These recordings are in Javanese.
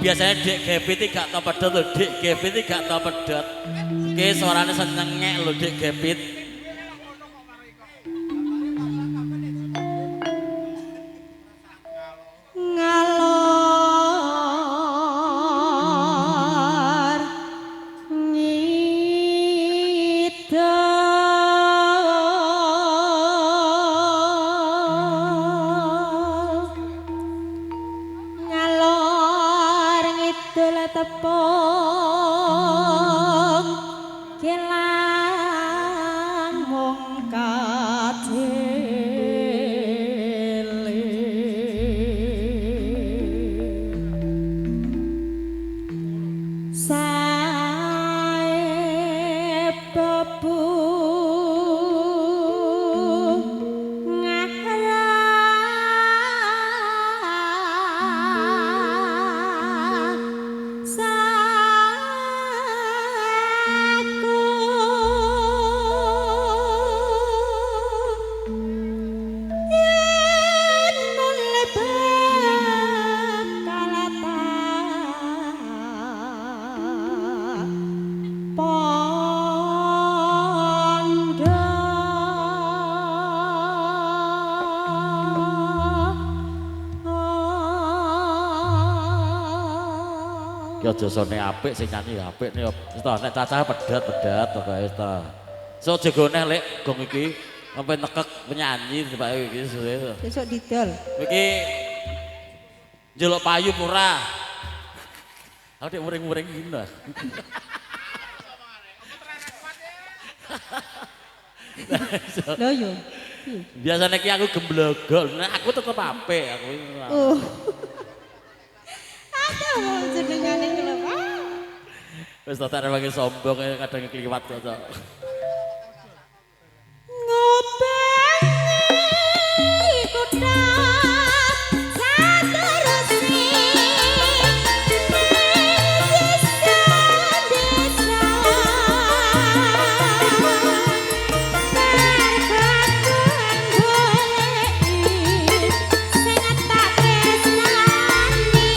Biasanya Dek Gepit iki gak tau pedhot lho, Dek Gepit iki gak tau pedhot. Ki suarane senengek lho Dek Gepit. Ngalor ngidul, ngalor ngidul tepung kelang mung kajele. Sae bebu saku yen mulih bakal tak pondok. Ki aja sone apik sing nyanyi ya apik nek wis ta nek cacah pedhot-pedhot pokoke wis ta. So jegone lek gong iki sampe nekek penyanyi tibake iki suwe. Besok didol. Iki njaluk payu ora? Aku nek muring-muring ngene. Lho yo. Biasane ki aku gemblogol, nek aku tetep apik aku. Oh. Aduh, jenengane iki lho. Wis tak rewangi sombong kadang kliwat kok. Ngobengi kutha sateruse desa-desa terbakuan goleki sing tak tresnani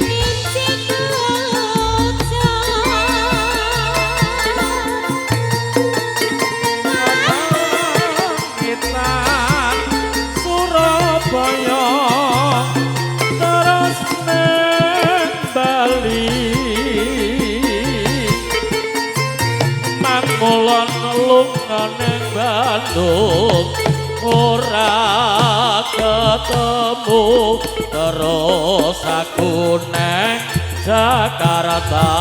linciku. Ngitan Surabaya terus neng Bali, mangulon lunga neng Bandung ora ketemu, terus aku neng Jakarta.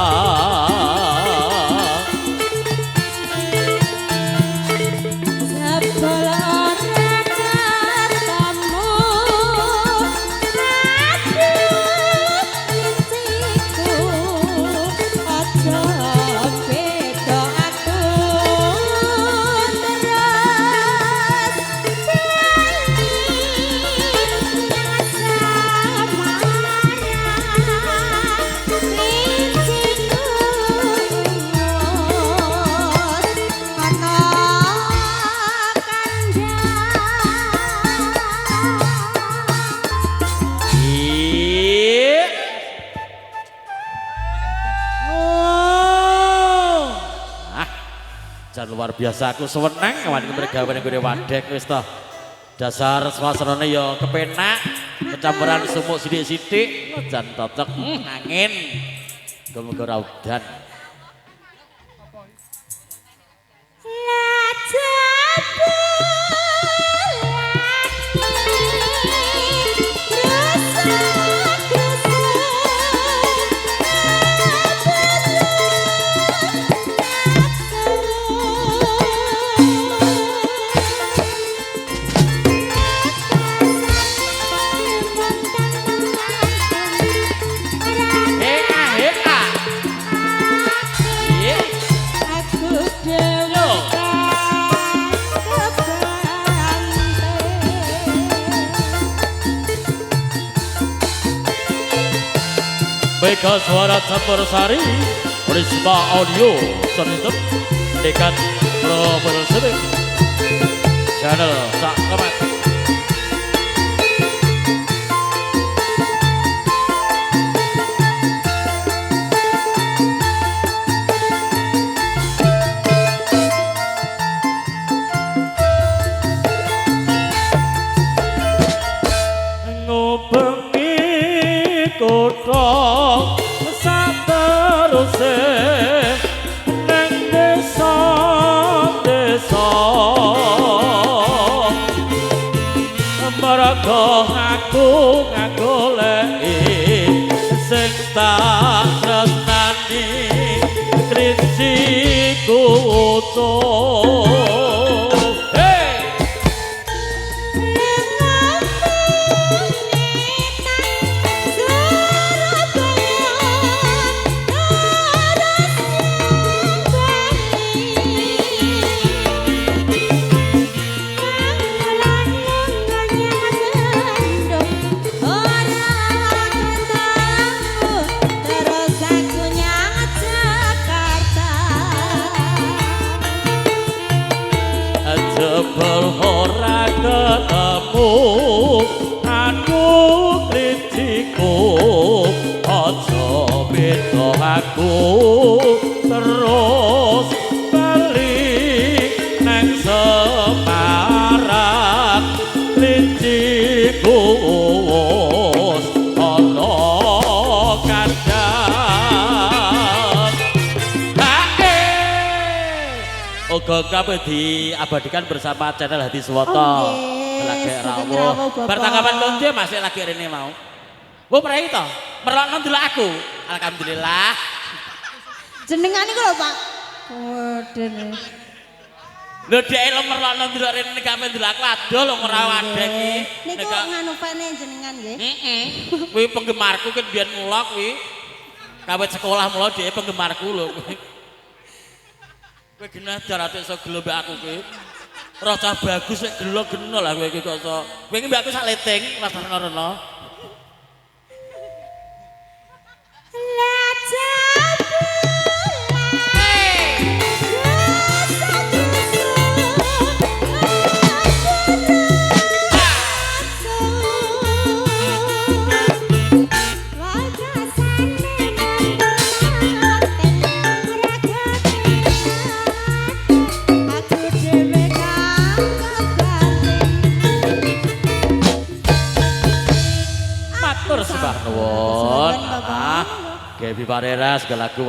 Jebul ora ketemu, aduh linciku, aja beda aku terus bali nang Samarang, linciku ana kandhang. Iya. Oh. Ah, jan luar biasa aku seneng wani mergawe ning gone Wadek wis toh. Dasar suasanane ya kepenak, kecampuran sumuk sithik-sithik, jan cocok angin. Muga-muga ora udan. Heka, heka. Iya. Aku dhewe Yo. kebante. BK Suara Campur Sari, Prisma Audio System, Dekat Pro Production Channel Sak Kemat. musuh. Hey! Jebul ora ketemu aku kritiku, aja beda aku terus bali nang Semarang kritiku wis ana kandhang. Uga kabeh diabadikan bersama channel Hadi Suwoto. Oh, nggih. Lagi Sugeng rawuh. rawuh, Bapak. Bertanggapan konde masih lagi rene mau. Wo prei to? Merlokno ndelok aku. Alhamdulillah. Jenengan niku lho, Pak. Waduh. Lho dhek lho merlokno ndelok rene gak ndelok aku adoh lho ora wadek iki. Niku Nek nganu fane jenengan nggih. Heeh. Kuwi penggemarku kan biyen mula kuwi. Kawit sekolah mula dhek penggemarku lho kuwi. Kowe genah darate iso gelo mbek aku kuwi. Rasa bagus nek gelo geno lah kowe iki kok iso. Kowe iki mbek aku sak leting rasa rena-rena. Matur sembah nuwun. Ah, Gaby Parera segala lagu.